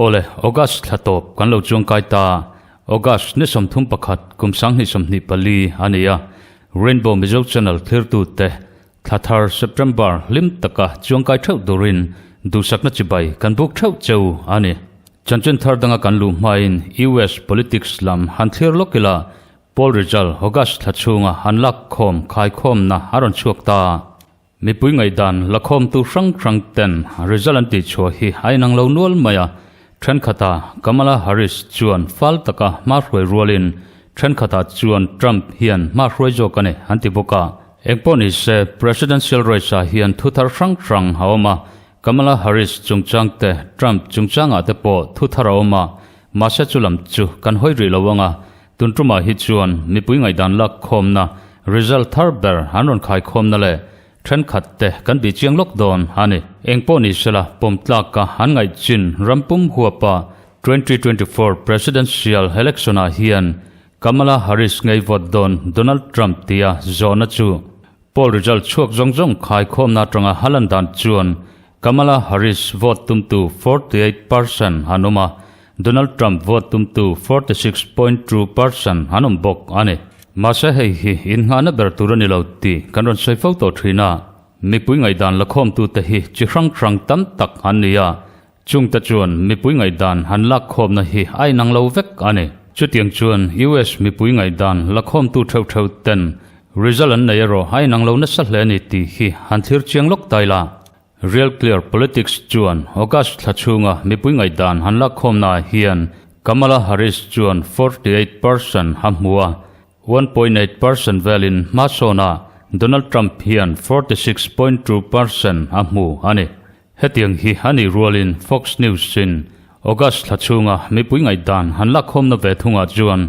Awle, August thla tawp kan lo chuangkai ta. August ni 31 kum 2024 a ni a, Rainbow Mizo Channel thlirtute thla thar September hlim taka chuangkai theuh turin duhsakna chibai kan buk theuh cheu a ni. Chanchin thar danga kan luh hmain US politics lam han thlir lawk ila, Poll result August thla chhunga han lak khawm khaikhawmna a rawn chhuak ta. Mipui ngaihdan lakhawmtu hrang hrang ten result an tihchhuah hi a inang lo nual mai a, thenkhatah Kamala Harris chuan fal taka hma hruai rualin thenkhatah chuan Trump hian hma hruai zawk a ni an ti bawk a. Engpawh ni se presidential race ah hian thu thar hrang hrang a awm a, Kamala Harris chungchang te Trump chungchangah te pawh thu thar a awm a, mahse chu lam chu kan hawi rih lo ang a, Tun tumah hi chuan mipui ngaihdan lakkhawmna result thar ber an rawn khaikhawmna leh thenkhat te kan bih chiang lawk dawn a ni. Engpawh ni sela pawm tlaka an ngaih chin rampum huapa 2024 Presidential Election ah hian Kamala Harris ngei vote dawn Donald Trump tia zawhna chu Poll result chhuak zawng zawng khaikhawmna atanga halan dan chuan Kamala Harris vote tumtu 48% an awm a, Donald Trump vote tumtu 46.2% an awm bawk a ni. Mahse hei hi innghahna ber tur a ni lo tih kan rawn sawi fo tawh thin a, mipui ngaihdan lakhawmtute hi chi hrang hrang tam tak an ni a, chungte chuan mipui ngaihdan han lakkhawmna hi a inang lo vek a ni. Chutiang chuan US mipui ngaihdan lakhawmtu theuh theuh ten result an nei erawh a inang lo nasa hle a ni tih hi han thlir chiang lawk ta ila. Real Clear Politics chuan August thla chhunga mipui ngaihdan han lakkhawmnaah hian Kamala Harris chuan 48% a hmu a, 1.8% velin hmasawnah Donald Trump hian 46.2% a hmu a ni. Hetiang hi a nih rualin Fox News-in August thla chhunga mipui ngaihdan han lakkhawmna ve thungah chuan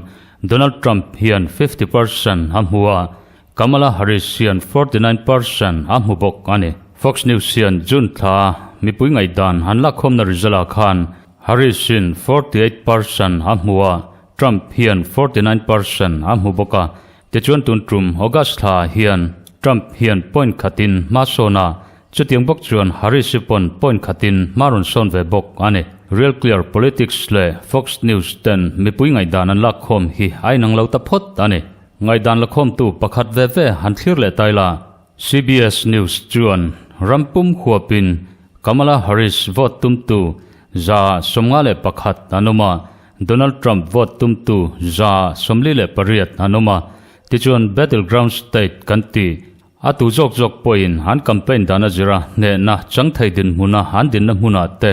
Donald Trump hian 50% a hmu a, Kamala Harris hian 49% a hmu bawk a ni. Fox News hian June thla mipui ngaihdan han lakkhawmna result-ah khan Harris-in 48% a hmu a, Trump hian 49% a hmu bawk a. Tichuan tun tum August thla hian Trump hian point khatin hma sawn a, Chutiang bawk chuan Harris-i pawn point khatin hma rawn sawn ve bawk a ni. Real Clear Politics leh Fox News ten mipui ngaihdan an lakkhawm hi a inang lo ta phawt a ni. Ngaihdan lakhawmtu pakhat ve ve han thlir leh tai la. CBS News chuan ram pum huapin Kamala Harris vote tumtu 51 an awm a, Donald Trump vote tumtu 48 an awm a. Tichuan battleground state kan ti A tu zawk zawk pawhin an campaign dan a zir a, hnehna chang thei dinhmuna an dinna hmunah te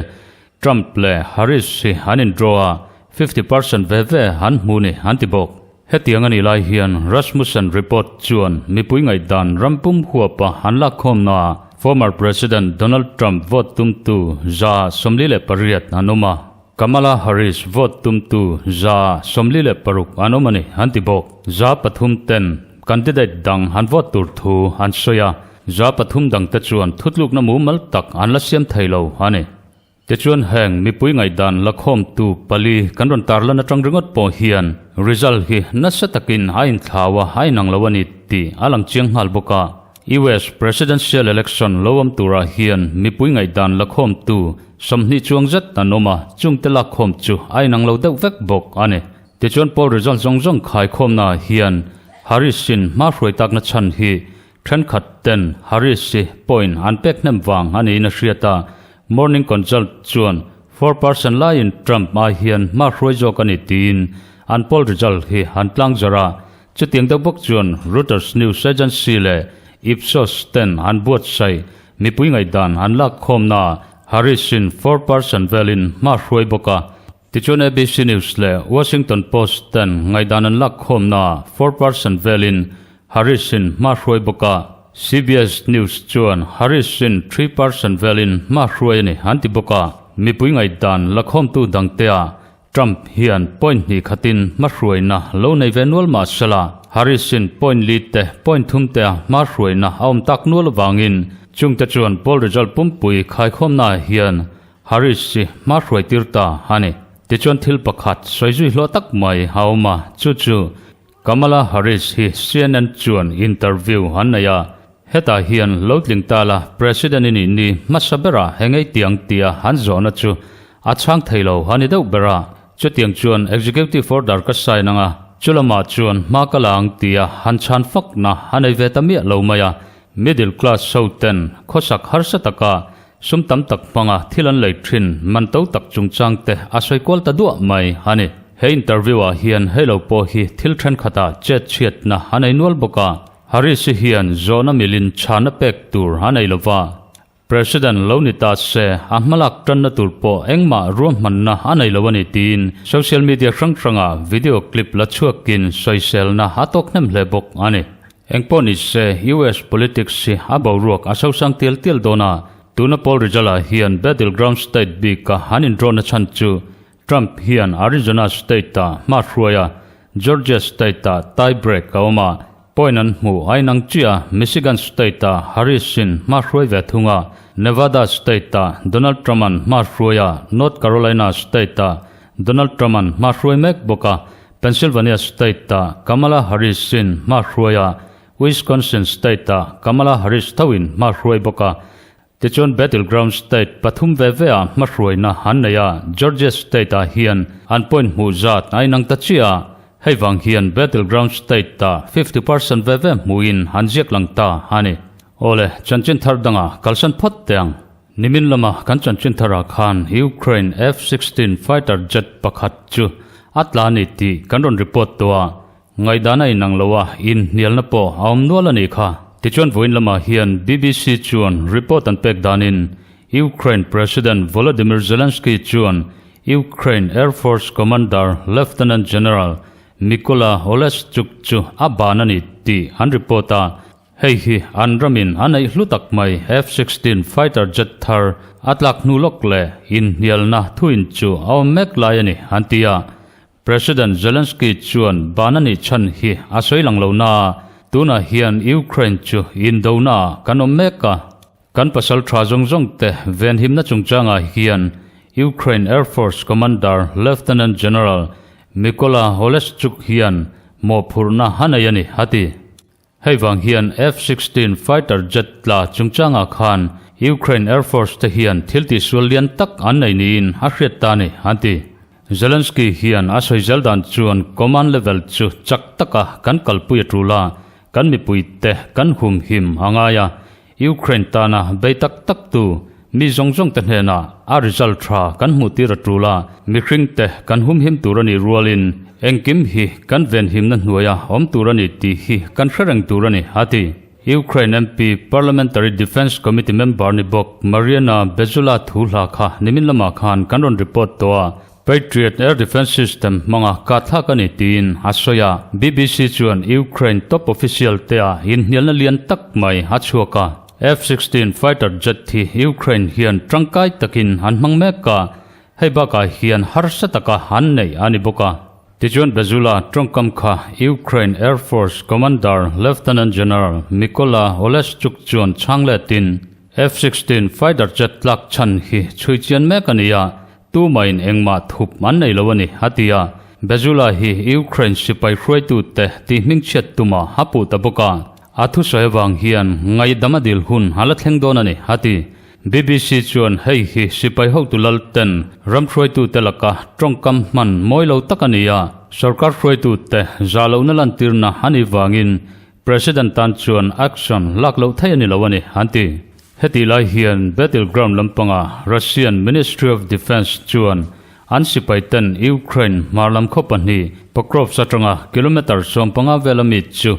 Trump leh Harris hi an in draw a, 50% ve ve an hmu ni an ti bawk. Hetiang a nih lai hian Rasmussen report chuan mipui ngaihdan ram pum huapa an lakkhawmnaah former President Donald Trump vote tumtu 48 an awm a, Kamala Harris vote tumtu 46 an awm a ni an ti bawk. 3% ten candidate dang an vote tur thu an sawi a, 3% dangte chuan thutlukna mumal tak an la siam thei lo a ni. Tichuan heng mipui ngaihdan lakhawmtu pali kan rawn tarlan atang ringawt pawh hian result hi nasa takin a inthlau a, a inang lo a ni tih a lang chiang nghal bawk a. US Presidential Election lo awm turah hian mipui ngaihdan lakhawmtu 20 chuang zet an awm a, chungte lakkhawm chu a inang lo deuh vek bawk a ni. Tichuan poll result zawng zawng khaikhawmnaah hian Harris-in hma hruai takna chhan hi thenkhat ten Harris-i point an pek hnem vang a niin a hriat a, Morning Consult chuan 4% laiin Trump ai hian hma hruai zawk a ni tiin an poll result hi an tlangzarh a, chutiang deuh bawk chuan Reuters news agency leh Ipsos ten an buatsaih mipui ngaihdan an lakkhawmnaah Harris-in 4% velin hma hruai bawk a. Tichuan ABC News leh Washington Post ten ngaihdan an lak khawmnaah 4% velin Harris-in hma hruai bawk a, CBS News chuan Harris-in 3% velin hma hruai a ni an ti bawk a. Mipui ngaihdan la khawmtu dangtea Trump hian point hnih khatin hma hruaina lo nei ve nual mah sela, Harris-in point li te point thum tea hma hruaina a awm tak nual avangin chungte chuan poll result pumpui khaikhawmnaah hian Harris hi hma hruai tir ta a ni. Tichuan thil pakhat sawi zui hlawh tak mai a awm a, chu chu Kamala Harris hi CNN chuan interview an nei a, hetah hian lo tling ta la President i nih ni hmasa berah he ngei tiang tia an zawhna chu a chhang thei lo a ni deuh ber a, chutiang chuan Executive Order ka sign anga chu lamah chuan hma ka la ang tia han chhan fakna a nei ve ta miah lo mai a, middle class ho ten khawsak harsa taka Sum tam tak hmanga thil an lei thin man to tak chungchang te a sawi kual ta duah mai a ni. He interview ah hian hei lo pawh hi thil thenkhat ah chet chhiatna a nei nual bawk a. Harris-i hian zawhna milin chhana pek tur a nei lova. President lo ni ta se a hmalak tanna tur pawh engmah ruahmanna a nei lo a ni tiin social media hrang hrangah video clip la chhuakin sawiselna a tawk hnem hle bawk a ni. Engpawh ni se, US politics hi a boruak a sosang tial tial dawn a, tuna poll result-ah hian battleground state bika an indraw-na chhan chu Trump hian Arizona state-ah hma hruai a, Georgia state-ah tie break a awm a, point an hmuh a inang chiah a, Michigan state-ah Harris-in hma hruai ve thung a, Nevada state-ah Donald Trump-a'n hma hruai a, North Carolina state-ah Donald Trump-a'n hma hruai mek bawk a, Pennsylvania state-ah Kamala Harris-in hma hruai a, Wisconsin state-ah Kamala Harris thoin hma hruai bawk a. Tichuan battleground state pathum ve ve-ah hma hruaina an nei a, Georgia state-ah hian an point hmuh zat a inang ta chiah a, hei vang hian battleground state-ah 50% ve ve hmuhin an ziak lang ta a ni. Awle, chanchin thar dangah kalsan phawt teh ang. Nimin lama kan chanchin tharah khan Ukraine F-16 fighter jet pakhat chu a tla a ni tih kan rawn report tawh a, ngaihdan a inang lo a, inhnialna pawh a awm nual a nih kha. Tichuan vawiin lamah hian BBC chuan report an pek danin Ukraine President Volodymyr Zelensky chuan Ukraine Air Force Commander Lieutenant General Mykola Oleshchuk chu a ban a ni tih an report a, Hei hi an ramin a neih hlu tak mai F-16 fighter jet thar a tlak hnu lawk leh inhnialna thuin chu a awm mek lai a ni, an ti a. President Zelensky chuan ban a nih chhan hi a sawi lang lo naa, tunah hian Ukraine chu indonaah kan awm mek a. Kan pasal tha zawng zawng te venhimna chungchangah hian Ukraine Air Force Commander Lieutenant General Mykola Oleshchuk hian mawhphurhna a nei a ni, a ti. Hei vang hian F-16 fighter jet tla chungchangah khan Ukraine Air Force te hian thil tihsual lian tak an nei niin a hriat ta a ni, an ti. Zelensky hian a sawi zel dan chuan command level chu chak taka kan kalpui a tul a, kan mipuite kan humhim a ngai a, Ukraine tana bei tak tak tu mi zawng zawng te hnenah a result tha kan hmuh tir a tul a, mihring te kan humhim tur a nih rualin engkim hi kan venhimna hnuaia awm tur a ni tih hi kan hre reng tur a ni, a ti. Ukraine MP Parliamentary Defence Committee member ni bawk Mariana Bezula thu hla kha nimin lamah khan kan rawn report tawh a, Patriot Air Defence System hmanga kahthlak a ni tiin a sawi a. BBC chuan Ukraine top official te ah inhnialna lian tak mai a chhuak a. F-16 fighter jet hi Ukraine hian tangkai takin an hmang mek a, hei bakah hian harsa taka an neih a ni bawk a. Tichuan Bezula tawngkam kha Ukraine Air Force Commander Lieutenant General Mykola Oleshchuk chuan chhang letin F-16 fighter jet tlak chhan hi chhui chian mek a ni a, Tumain engmah thup an nei lo a ni, a ti a. Bezula hi Ukraine sipai hruaitute tih hmingchhiat tuma a puh ta bawk a. A thusawi avang hian ngaihdam a dil hun a la thleng dawn a ni, a ti. BBC chuan hei hi sipai hotu lalten ram hruaitute laka tawngkam hman mawi lo tak a ni a, sorkar hruaitute zah lohna lantirna a nih vangin President tan chuan action lak loh theih a ni lo a ni, an ti. Hetih lai hian battleground lampanga Russian Ministry of Defence chuan an sipaiten Ukraine hmar lam khaw pahnih Pokrovsk atanga kilometre 15 vela mi chu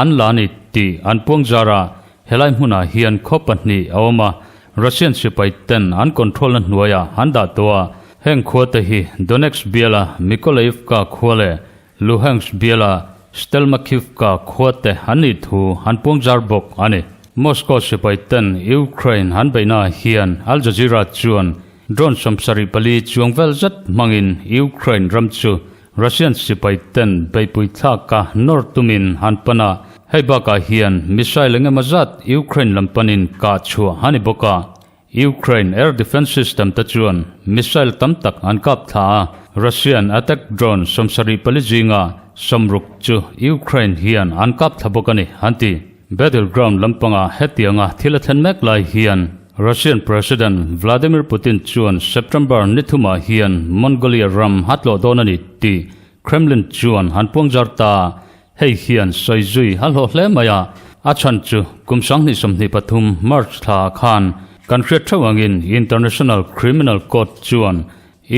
an la a ni tih an puang zar a, helai hmunah hian khaw pahnih a awm a, Russian sipaiten an control-na hnuaiah an dah tawh a, heng khuate hi Donetsk biala Mykolaivka khua leh Luhansk biala Stelmakhivka khuate an nih thu an puang zar bawk a ni. Moscow sipai ten Ukraine an beihnaah hian Al Jazeera chuan drone 74 chuang vel zet hmangin Ukraine ram chu Russian sipai ten beihpui thlaka nawr tumin an pan a, hei bakah hian missile engemaw zat Ukraine lam panin kah chhuah a ni bawk a. Ukraine air defense system te chuan missile tam tak an kap thla a, Russian attack drone 74 zinga 60 chu Ukraine hian an kap thla bawk a ni, an ti. Battleground lampanga hetianga thil a thlen mek lai hian Russian President Vladimir Putin chuan September ni thumah hian Mongolia ram a tlawh dawn a ni tih Kremlin chuan an puangzar ta. Hei hian sawi zui a hlawh hle mai a, a chhan chu kum 2023 March thla ah khan kan hriat theuh angin International Criminal Court chuan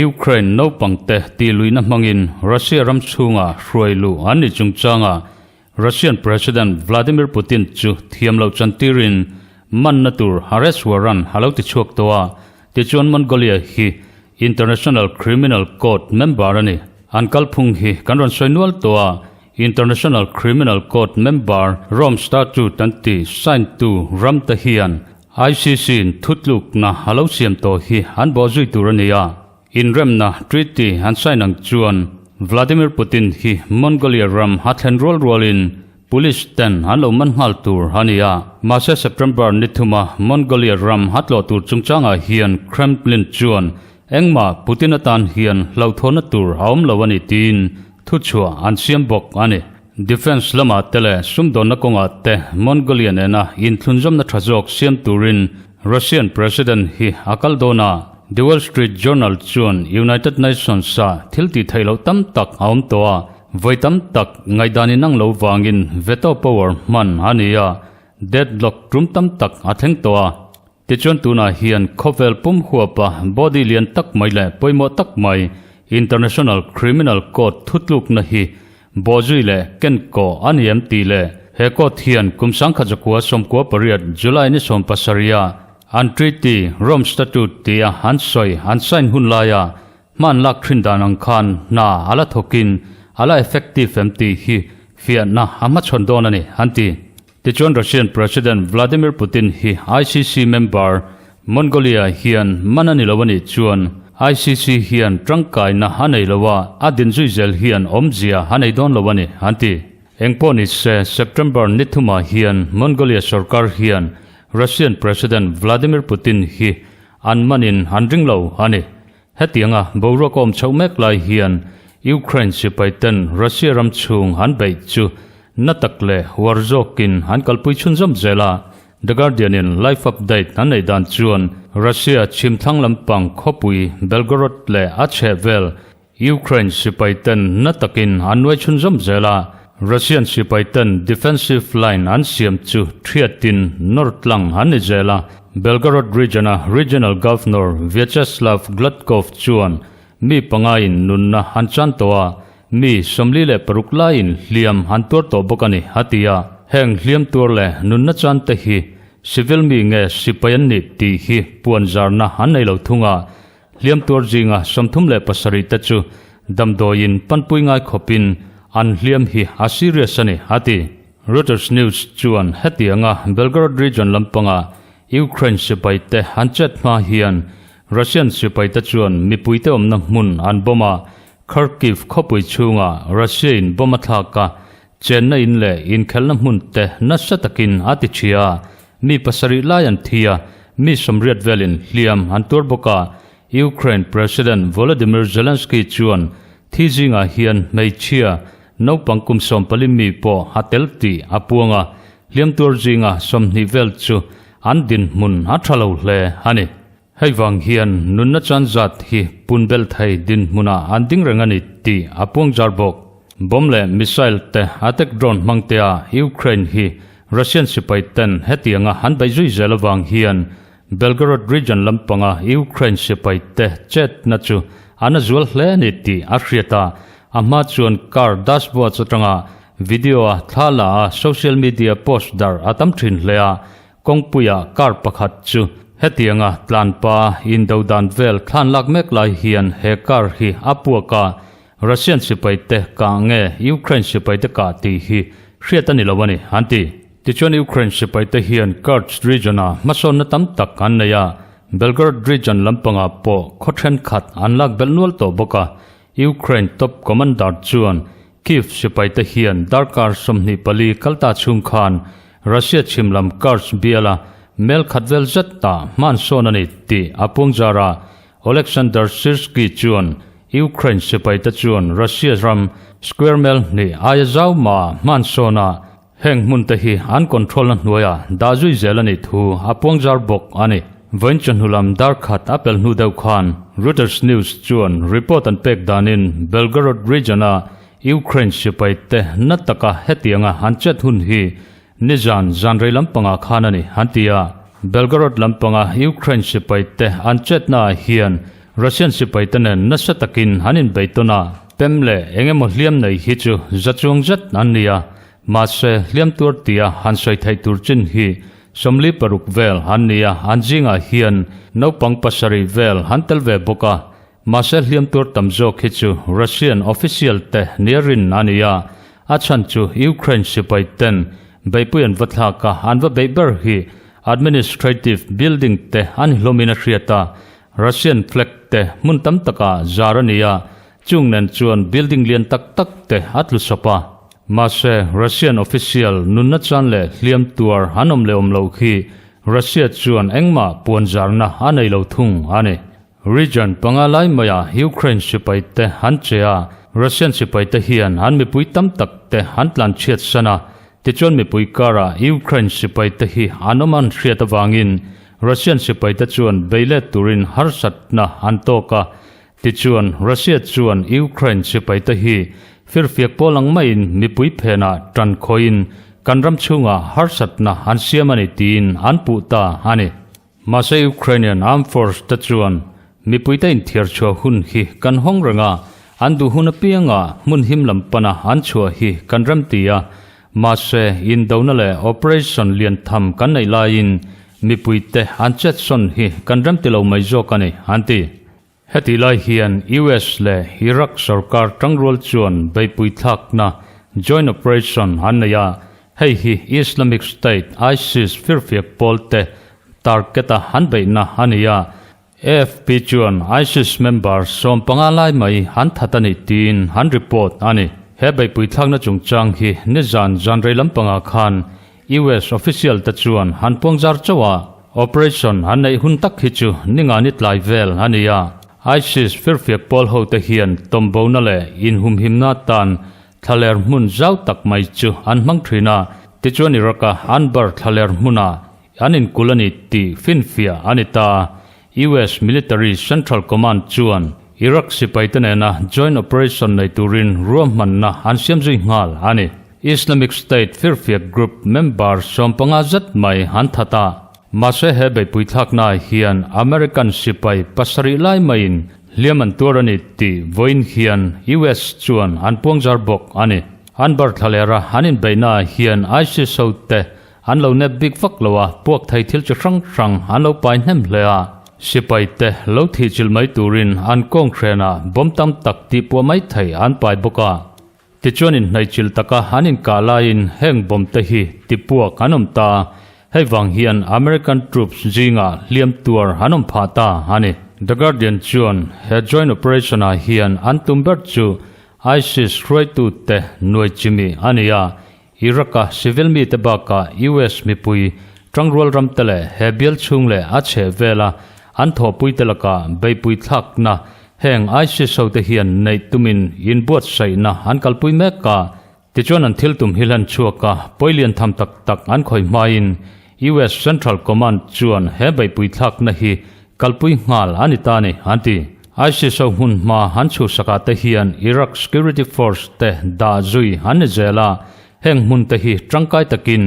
Ukraine naupangte tihluihna hmangin Russia ram chhunga hruai luh an ni chungchanga Russian President Vladimir Putin chu thiam loh chantirin manna tur arrest warrant a lo ti chhuak tawh a, tichuan Mongolia hi International Criminal Court member a ni. An kalphung hi kan rawn sawi nual tawh a, International Criminal Court member Rome Statute an tih sign tu ram te hian ICC in thutlukna a lo siam tawh hi an bawhzui tur a ni a. Inremna treaty an sign ang chuan Vladimir Putin hi Mongolia ram a thlen rual rualin Police ten an lo man nghal tur a ni a, mahse September ni thuma Mongolia ram a tlawh tur chungchangah hian Kremlin chuan engmah Putin atan hian hlauhthawnna tur a awm lo a ni tiin thuchhuah an siam bawk a ni. Defence lamah te leh sumdawnna kawngah te Mongolia nena inthlunzawmna tha zawk siam turin Russian President hi a kal dawn a, The Wall Street Journal chuan United Nations-a thil tih theih loh tam tak a awm tawh a, Vawi tam tak ngaihdan inang lo vangin veto power hman a ni a, deadlock tum tam tak a thleng tawh a. Tichuan tunah hian khawvel pum huapa body lian tak mai leh pawimawh tak mai International Criminal Court thutlukna hi bawhzui leh kenkawh a ni em tih leh he court hian kum 1998 July ni 17 ah an treaty Rome Statute tia an sawi an sign hun laia Hman lak thin dan ang khan hna a la thawkin a la effective em tih hi fiahna a hmachhawn dawn a ni, an ti. Tichuan Russian President Vladimir Putin hi ICC member Mongolia hian man a ni lo a nih chuan ICC hian tangkaina a nei lo a, a din zui zel hian awmzia a nei dawn lo a ni, an ti. Engpawh ni se, September ni thumah hian Mongolia sorkar hian Russian President Vladimir Putin hi an manin an ring lo a ni. Hetianga boruak awm chhoh mek lai hian Ukraine sipai ten Russia ram chhung an beih chu na tak leh war zawkin an kalpui chhunzawm zel a, The Guardian in live update an neih dan chuan Russia chhimthlang lampang khawpui Belgorod leh a chhehvel Ukraine sipai ten na takin an nuai chhunzawm zel a, Russian sipai ten defensive line an siam chu thiatin nawr tlang an ni zel a. Belgorod region-a Regional Governor Vyacheslav Gladkov chuan mi pangaiin nunna an chan tawh a, mi 46 laiin hliam an tuar tawh bawk a ni, a ti a. Heng hliam tuar leh nunna chan te hi civil mi nge sipai an nih tih hi puanzarna an nei lo thung a, Hliam tuar zinga 37 te chu damdawiin panpui ngai khawpin an hliam hi a serious a ni, a ti. Reuters News chuan hetianga Belgorod region lampanga Ukraine sipaite an chet hma hian Russian sipaite chuan mipuite awmna hmun an bomb a, Kharkiv khawpui chhunga Russia-in bomb a thlak a, chenna in leh inkhelhna hmun te nasa takin a ti ṭhia a, mi pasarih lai an thi a, mi 80 velin hliam an tuar bawk a. Ukraine President Volodymyr Zelensky chuan thi zingah hian hmeichhia naupang kum 14 mi pawh a tel tih a puang a, hliam tuar zinga 20 vel chu an dinhmun a ṭha lo hle a ni. Hei vang hian nunna chan zat hi pun belh thei dinhmunah an ding reng a ni tih a puang zar bawk. Bomb leh missile te attack drone hmang tea Ukraine hi Russian sipai ten hetianga an beih zui zel avang hian Belgorod region lampanga Ukraine sipai te chetna chu a na zual hle a ni tih a hriat a, a hma chuan car dashboards atanga video a thla la a social media post darh a tam thin hle a, Kawngpuia car pakhat chu hetianga tlanpa indo dan vel thlan lak mek lai hian he car hi a puak a, Russian sipai te kah nge Ukraine sipai te kah tih hi hriat a ni lo a ni, an ti. Tichuan Ukraine sipai te hian Kursk region ah hmasawnna tam tak an nei a, Belgorod region lampangah pawh khaw thenkhat an lak belh nual tawh bawk a, Ukraine top commander chuan Kyiv sipaite hian darkar 24 kalta chhung khan Russia chhim lam Kursk biala mel khat vel zet tah hman sawn a ni tih a puangzar a, Oleksandr Syrskyi chuan. Ukraine sipaite chuan Russia ram square mel hnih aia zau mah hman sawn a, heng hmunte hi an control-na hnuaiah dah zui zel a nih thu a puangzar bawk a ni. Vawiin chawhnu lam dar khat a pel hnu deuh khan Reuters News chuan report an pek danin Belgorod region-a Ukraine sipaite na taka hetianga an chet hun hi Nizan zanrei lampangah khan a ni, an ti a. Belgorod lampanga Ukraine sipaite an chetnaah hian Russian sipaite nen nasa takin an inbei tawn a. Pem leh eng emaw hliam nei hi chu za chuang zet an ni a, mahse hliam tuar tia han sawi theih tur chin hi 46 vel an ni a, an zingah hian naupang pasarih vel an tel ve bawk a. Mahse hliam tuar tam zawk hi chu Russian official te nia rin a ni a, a chhan chu Ukraine sipai ten beihpui an va thlak a, an va beih ber hi administrative building te an hlawmin a hriat a, Russian flag te hmun tam takah zar a ni a, chung nen chuan building lian tak tak te a tlu sawp a. Mahse Russian official nunna chan leh hliam tuar an awm leh awm loh khi Russia chuan engmah puan zarna a nei lo thung a ni. Region panga lai maiah Ukraine sipaite an che a, Russian sipaite hian an mipui tam tak te an tlan chhiat san a, tichuan mipui karah Ukraine sipaite hi an awm an hriat avangin Russian sipaite chuan bei let turin harsatna an tawk a, tichuan Russia chuan Ukraine sipaite hi firfiak pawl ang maiin mipui phenah tan khawiin kan ram chhungah harsatna an siam a ni tiin an puh ta a ni. Mahse Ukrainian Armed Force te chuan mipuite inthiar chhuah hun hi kan hawng reng a, an duh hun apianga hmun him lam pana an chhuah hi kan remti a, mahse indona leh operation lian tham kan neih laiin mipuite an chetsawn hi kan remti lo mai zawk a ni, an ti. Hetih lai hian US leh Iraq sorkar tangrual chuan beihpui thlakna, joint operation, an nei a, hei hi Islamic State, ISIS, firfiak pawl te target-a an beihna a ni a. AFP chuan ISIS member 15 lai mai an that a ni tiin an report a ni. He beihpui thlakna chungchang hi nizan zanrei lampangah khan US official te chuan han puangzar chauh a, operation an neih hun tak hi chu ninga ni tlai vel a ni a. ISIS firfiak pawl ho te hian tawmbona leh inhumhimna tan thlaler hmun zau tak mai chu an hmang thin a, tichuan Iraq-a Anbar thlaler hmunah an inkul a ni tih finfiah a ni ta. US Military Central Command chuan Iraq sipaite nena joint operation nei turin ruahmanna an siam zui nghal a ni. Islamic State firfiak group member 15 zet mai an that a, mahse he beihpui thlaknaah hian American sipai pasarih lai maiin hliam an tuar a ni tih vawiin hian US chuan an puangzar bawk a ni. An bar thlalera an inbeihnaah hian ISIS hote An lo nep bik vak lo a, puak thei thil chi hrang hrang an lo pai hnem hle a. Sipai te lo thih chilh mai turin an kawng hrenah bawm tam tak tih puah mai thei an pai bawk a. Tichuan inhnaih chilh taka an inkah laiin heng bawm te hi ti puak an awm ta. Hei vang hian American troops zingah hliam tuar an awm phah ta a ni. The Guardian chuan he joint operation ah hian an tum ber chu ISIS hruaitute nuai chimi a ni a, Iraq-a civil mite bakah US mipui tangrual ramte leh he bial chhung leh a chheh vela an thawhpuite lakah beihpui thlakna heng ISIS hote hian neih tumin inbuatsaihna an kalpui mek a. Tichuan an thil tum hi hlan chhuak a, pawi lian tham tak tak an khawi hmain US Central Command chuan he beihpui thlakna hi kalpui nghal a ni ta a ni, an ti. ISIS ho hmun hma an chhuhsakah te hian Iraq Security Force te dah zui an ni zel a, heng hmun te hi tangkai takin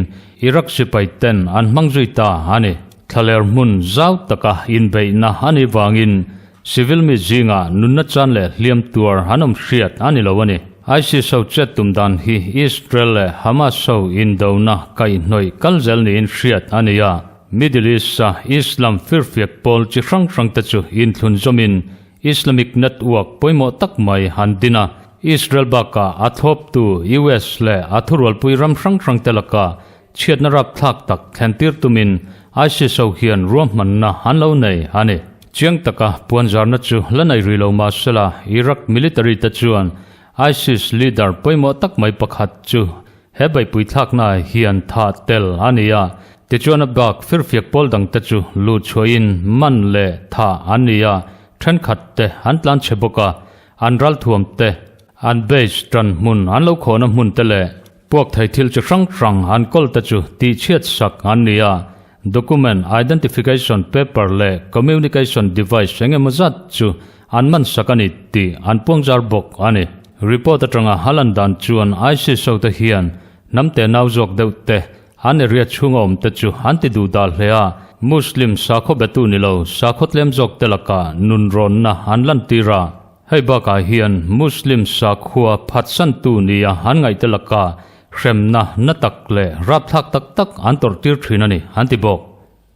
Iraq sipai ten an hmang zui ta a ni. Thlaler hmun zau taka inbeihna a nih vangin civil mi zingah nunna chan leh hliam tuar an awm hriat a ni lo a ni. ISIS ho chet tum dan hi Israel leh Hamas ho indona kaihhnawih kal zel niin hriat a ni a. Middle East-a Islam firfiak pawl chi hrang hrangte chu inthlun zawmin Islamic network pawimawh tak mai han din a, Israel bakah a thlawptu US leh a thurualpui ram hrang hrangte laka chhiatna rapthlak tak thlentir tumin ISIS ho hian ruahmanna an lo nei a ni. Chiang taka puanzarna chu la nei rih lo mah sela Iraq military te chuan ISIS leader pawimawh tak mai pakhat chu He beihpui thlaknaah hian thah tel a ni a, tichuan a bak firfiak pawl dangte chu luh chhuahin man leh thah an ni a, thenkhat te an tlan chhe bawk a. An ralthuam te, an base tan hmun an lo khawhna hmun te leh puak thei thil chi hrang hrang an kawl te chu tihchhiat sak an ni a. Document, identification paper leh communication device eng emaw zat chu an man sak a ni tih an puangzar bawk a ni. Report atanga a lan dan chuan ISIS ho te hian hnam te nau zawk deuh te an area chhunga awm te chu an ti duh dah hle a, Muslim sakhaw betu ni lo sakhaw tlem zawk te lakah nunrawnna an lantir a. Hei bakah hian Muslim sakhua phatsantu nia an ngaihte lakah hremna na tak leh rapthlak tak tak an tawrhtir thin a ni, an ti bawk.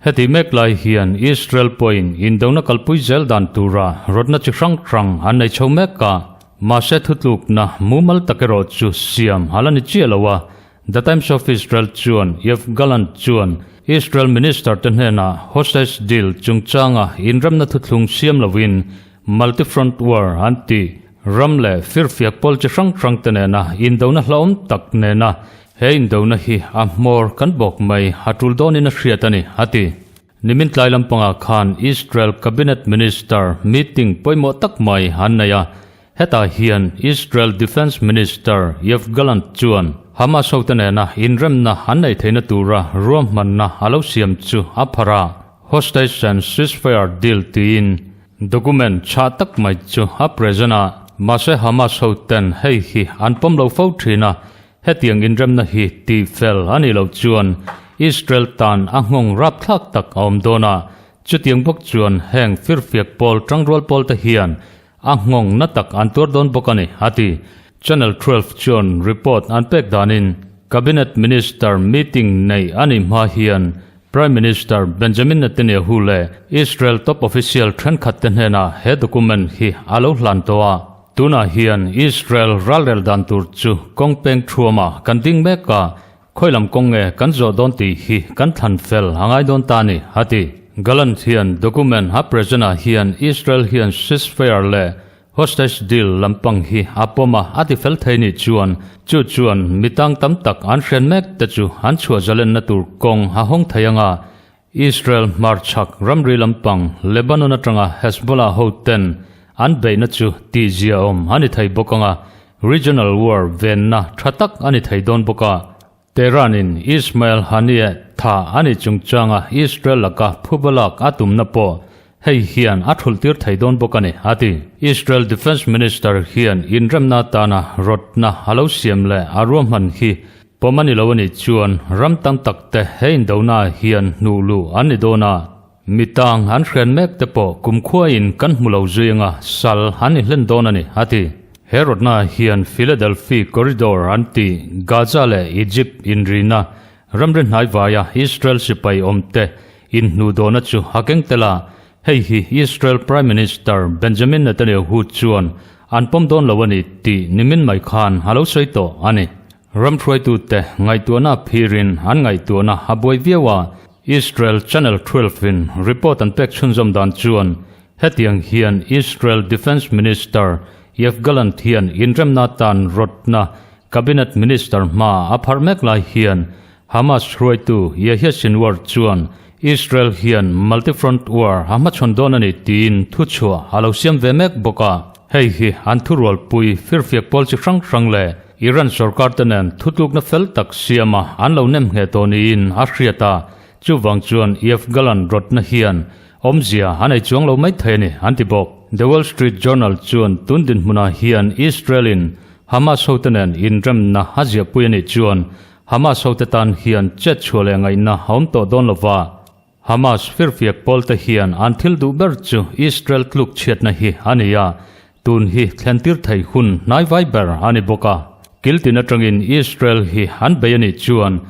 Heti mek lai hian Israel pawhin indona kalpui zel dan tura rawtna chi hrang hrang an nei chho mek a, mahse thutlukna mumal tak erawh chu siam a la ni chiah lo a. The Times of Israel chuan Yoav Gallant chuan Israel minister te hnenah hostage deal chungchanga inremna thuthlung siam lovin Multi-front war an tih ram leh firfiak pawl chi hrang hrang te nena indona hlauhawm tak nena he indona hi a hmawr kan bawk mai a tul dawnin a hriat a ni, a ti. Nimin tlai lampangah khan Israel Cabinet Minister meeting pawimawh tak mai an nei a, hetah hian Israel Defence Minister Yoav Gallant chuan Hamas hote nena inremna an neih theihna tura ruahmanna a lo siam chu a pharh a, hostage and ceasefire deal tiin Document chhah tak mai chu a present a, mahse Hamas ho ten hei hi an pawm lo fo thin a, hetiang inremna hi tih fel a nih loh chuan Israel tan a nghawng rapthlak tak a awm dawn a, chutiang bawk chuan heng firfiak pawl tangrual pawl te hian a nghawng na tak an tuar dawn bawk a ni, a ti. Channel 12 chuan report an pek danin Cabinet Minister meeting neih a nih hma hian Prime Minister Benjamin Netanyahu leh Israel top official thenkhat te hnenah he document hi a lo hlan tawh a. Tunah hian Israel ralrel dan tur chu kawng peng thuama kan ding mek a, khawi lam kawng nge kan zawh dawn tih hi kan thlan fel a ngai dawn ta a ni, a ti. Gallant hian document a present ah hian Israel hian ceasefire leh Hostage deal lampang hi a pawm a, a ti fel thei nih chuan chu chuan mi tang tam tak an hriat mek te chu an chhuah zalenna tur kawng a hawng thei ang a. Israel hmarchhak ramri lampang Lebanon atanga Hezbollah ho ten an beihna chu tihzia awm a ni thei bawk ang a, regional war venna tha tak a ni thei dawn bawk a. Tehran-in Ismail Haniyeh tha a nih chungchanga Israel laka phubalak a tumna pawh hei hian a thulhtir thei dawn bawk a ni, a ti. Israel Defence Minister hian inremna atana rawtna a lo siam leh a ruahman hi pawm a ni lo a nih chuan ram tam takte he indonaah hian hnuh luh an ni dawn a. Mi tang an hriat mek te pawh kumkhuain kan hmu lo zui anga sal an inhlen dawn a ni, a ti. He rawtna hian Philadelphi Corridor an tih Gaza leh Egypt inrina ramri hnaivaia Israel sipai awmte inhnuhdawhna chu a keng tel a, hei hi Israel Prime Minister Benjamin Netanyahu chuan an pawm dawn lo a ni tih nimin mai khan a lo sawi tawh a ni. Ram hruaitute ngaihtuahna phirin an ngaihtuahna a buai viau a, Israel Channel 12 in report an pek chhunzawm dan chuan hetiang hian Israel Defence Minister Yoav Gallant hian inremna tan rawtna Cabinet Minister hma a pharh mek lai hian Hamas hruaitu Yahya Sinwar chuan Israel hian multi-front war a hmachhawn dawn a ni tiin thuchhuah a lo siam ve mek bawk a. Hei hi an thurualpui firfiak pawl chi hrang hrang leh Iran sorkar te nen thutlukna fel tak siama an lo nem ngheh tawh niin a hriat a, chuvang chuan Yoav Gallant rawtna hian awmzia a nei chuang lo mai thei a ni, an ti bawk. The Wall Street Journal chuan tun dinhmunah hian Israel-in Hamas hote nen inremna a ziahpui a nih chuan Hamas hote tan hian chet chhuah leh ngaihna a awm tawh dawn lova, Hamas firfiak pawlte hian an thil duh ber chu Israel tluk chhiatna hi a ni a, tun hi thlentir thei hun hnaivai ber a ni bawk a. Kiltin atangin Israel hi an bei a nih chuan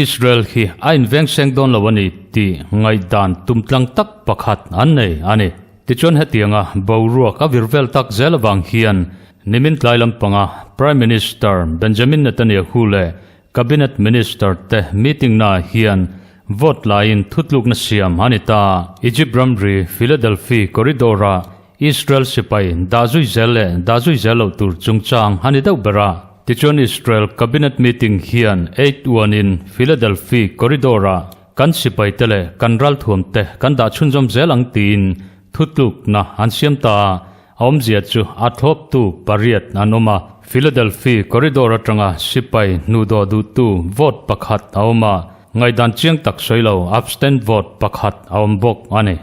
Israel hi a inveng seng dawn lo a ni tih ngaihdan tumtlang tak pakhat an nei a ni. Tichuan hetianga boruak a vir vel tak zel avang hian nimin tlai lampanga Prime Minister Benjamin Netanyahu leh Cabinet Minister te meeting naah hian vote laiin thutlukna siam a ni ta. Egypt ramri Philadelphi corridor-ah Israel sipai dah zui zel leh dah zui zel loh tur chungchang a ni deuh ber a. Tichuan Israel Cabinet meeting hian eight uanin Philadelphi corridor-ah kan sipai te leh kan ralthuam te kan dah chhunzawm zel ang tiin thutlukna an siam ta a. A awmzia chu a thlawptu pariat an awm a. Philadelphia corridor atanga sipai hnuhdawh duhtu vote pakhat a awm a, ngaihdan chiang tak sawi lo abstain vote pakhat a awm bawk a ni.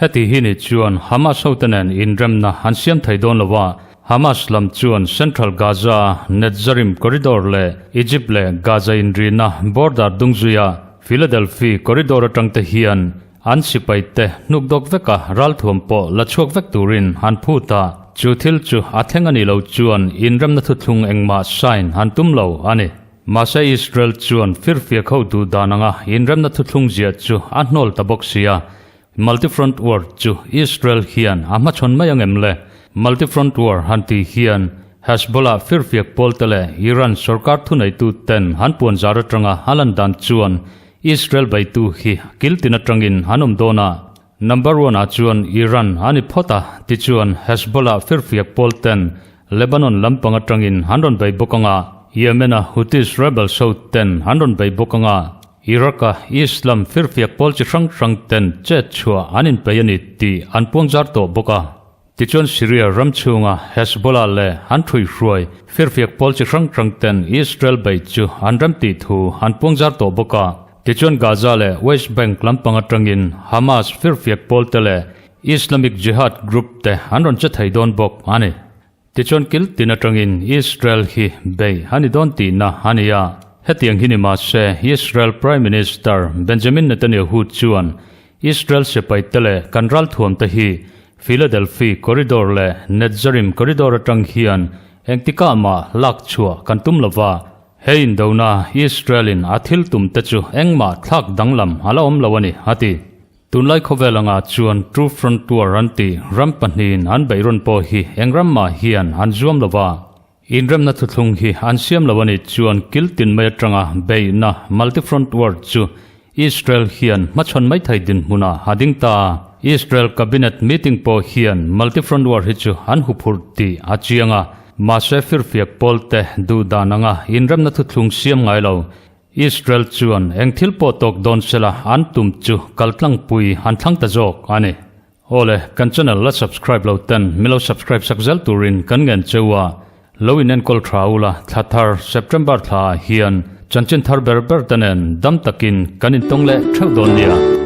Heti hi ni chuan Hamas hote nen inremna an siam thei dawn lo a, Hamas lam chuan Central Gaza Netzarim corridor leh Egypt leh Gaza inrina border dungzuia Philadelphia corridor atangte hian An sipaite hnukdawk veka ralthuam pawh la chhuak vek turin an phut a, chu thil chu a thleng a nih loh chuan inremna thuthlung engmah sign an tum lo a ni. Mahse Israel chuan firfiak ho duh dan anga inremna thuthlung ziah chu a hnawl ta bawk si a, Multi-front war chu Israel hian a hmachhawn mai ang em le? Multi-front war han tih hian Hezbollah firfiak pawlte leh Iran sorkar thuneitu ten han puanzar atanga a lan dan chuan Israel beitu hi kiltin atangin an awm dawn a, number one ah chuan Iran a ni phawt a, tichuan Hezbollah firfiak pawl ten Lebanon lampang atangin an rawn bei bawk ang a, Yemen a Houthis rebels ho ten an rawn bei bawk ang a, Iraq a Islam firfiak pawl chi hrang hrang ten chet chhuah an inpei a ni tih an puangzar tawh bawk a. Tichuan Syria ram chhunga Hezbollah leh an ṭhuihruai firfiak pawl chi hrang hrang ten Israel bei chu an rem tih thu an puangzar tawh bawk a. Tichuan Gaza leh West Bank lampang atangin Hamas firfiak pawl te leh Islamic Jihad group te an rawn che thei dawn bawk a ni. Tichuan kil tin atangin Israel hi bei a ni dawn tihna a ni a. Hetiang hi ni mahse Israel Prime Minister Benjamin Netanyahu chuan Israel sipai te leh kan ralthuam te hi Philadelphia Corridor leh Netzarim Corridor atang hian engtikah mah lak chhuah kan tum lova, he indona Israel in a thil tum te chu engmah thlak danglam a la awm lo a ni, a ti. Tunlai khawvel anga chuan Two Front War an tih ram pahnihin an beihrawn pawh hi eng ram mah hian an zuam lova, Inremna thuthlung hi an siam lo a nih chuan kil tin mai atanga beihna multi-front war chu Israel hian hmachhawn mai thei dinhmunah a ding ta. Israel cabinet meeting pawh hian multi-front war hi chu an huphurh tih a chiang a, mahse firfiak pawlte duh dan anga inremna thuthlung siam ngai lo Israel chuan eng thil pawh tawk dawn sela an tum chu kaltlangpui an thlang ta zawk a ni. Awle, kan channel la subscribe lo ten milo subscribe sak zel turin kan ngen cheu a, lo in enkawl tha ula thla thar September thla ah hian chanchin thar ber ber te nen dam takin kan intawng leh theuh dawn nia.